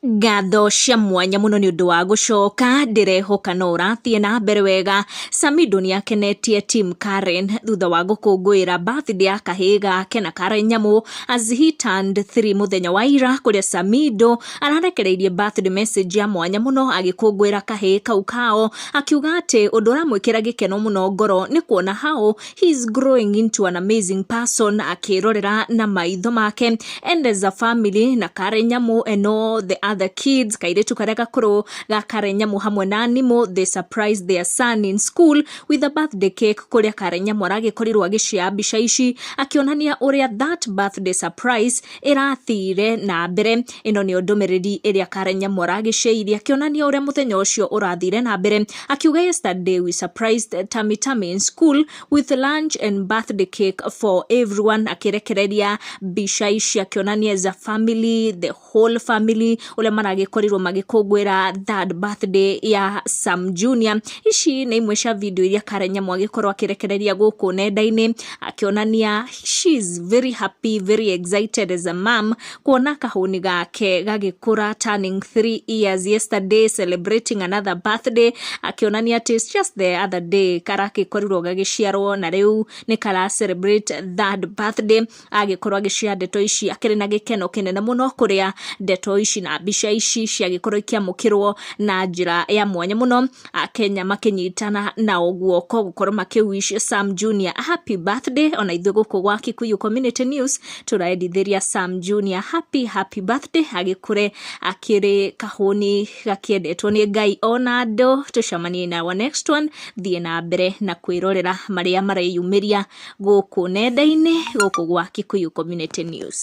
Ngatho cia mwanya muno nĩ ũndũ wa gũcoka. Ndĩrehoka no ũrathiĩ na mbere wega. Samido nĩ akenetie Team Karen thutha wa gũkũngũĩra birthday ya kahĩĩ gake na Karen Nyamu as he turned 3 mũthenya wa ira, kũrĩa Samido ararekereirie birthday message ya mwanya mũno agĩkũngũĩra kahĩĩ kau kao, akiuga atĩ ũndũ ũramwĩkĩra gĩkeno mũno ngoro nĩ kuona how he is growing into an amazing person akĩrorera na maitho make. And as a family na Karen Nyamu and all the other kids, kairĩtu karĩa gakũrũ ga Karen Nyamu hamwe na Nimo, they surprised their son in school with a birthday cake, kũrĩa Karen Nyamu aragĩkorirwo agĩshare mbica ici akĩonania ũrĩa that birthday surprise ĩrathire na mbere. Ĩno nĩyo ndũmĩrĩri ĩrĩa Karen Nyamu aragĩceirie akĩonania ũrĩa mũthenya ũcio ũrathire na mbere, akiuga, "Yesterday we surprised Tammy Tammy in school with lunch and birthday cake for everyone." Akĩrekereria mbica ici akĩonania as a family, the whole family, ũrĩa maragĩkorirwo magĩkũngũĩra third birthday ya Sam Junior. Ici nĩ imwe cia video iria Karen Nyamu agĩkorwo akĩrekereria gũkũ nenda-inĩ akĩonania she is very happy, very excited as a mom kuona kahũni gake gagĩkũra, turning 3 years yesterday, celebrating another birthday, akĩonania atĩ it's just the other day karakĩkorirwo gagĩciarwo na rĩu nĩ kara celebrate third birthday. Agĩkorwo agĩshare ndeto ici akĩrĩ na gĩkeno kĩnene mũno, kũrĩa ndeto ici na mbica ici ciagĩkorwo ikĩamũkĩrwo na njĩra ya mwanya mũno, Akenya makĩnyitana nao guoko gũkorwo makĩ wish Sam Junior a happy birthday. Ona ithuĩ gũkũ gwa Kikuyu Community News tũraendithĩria Sam Junior happy happy birthday, agĩkũre akĩrĩ kahũni gakĩendetwo nĩ Ngai ona andũ. Tũcemanie na our next one. Thiĩ na mbere na kwĩrorera marĩa mareyumĩria gũkũ nenda-inĩ, gũkũ gwa Kikuyu Community News.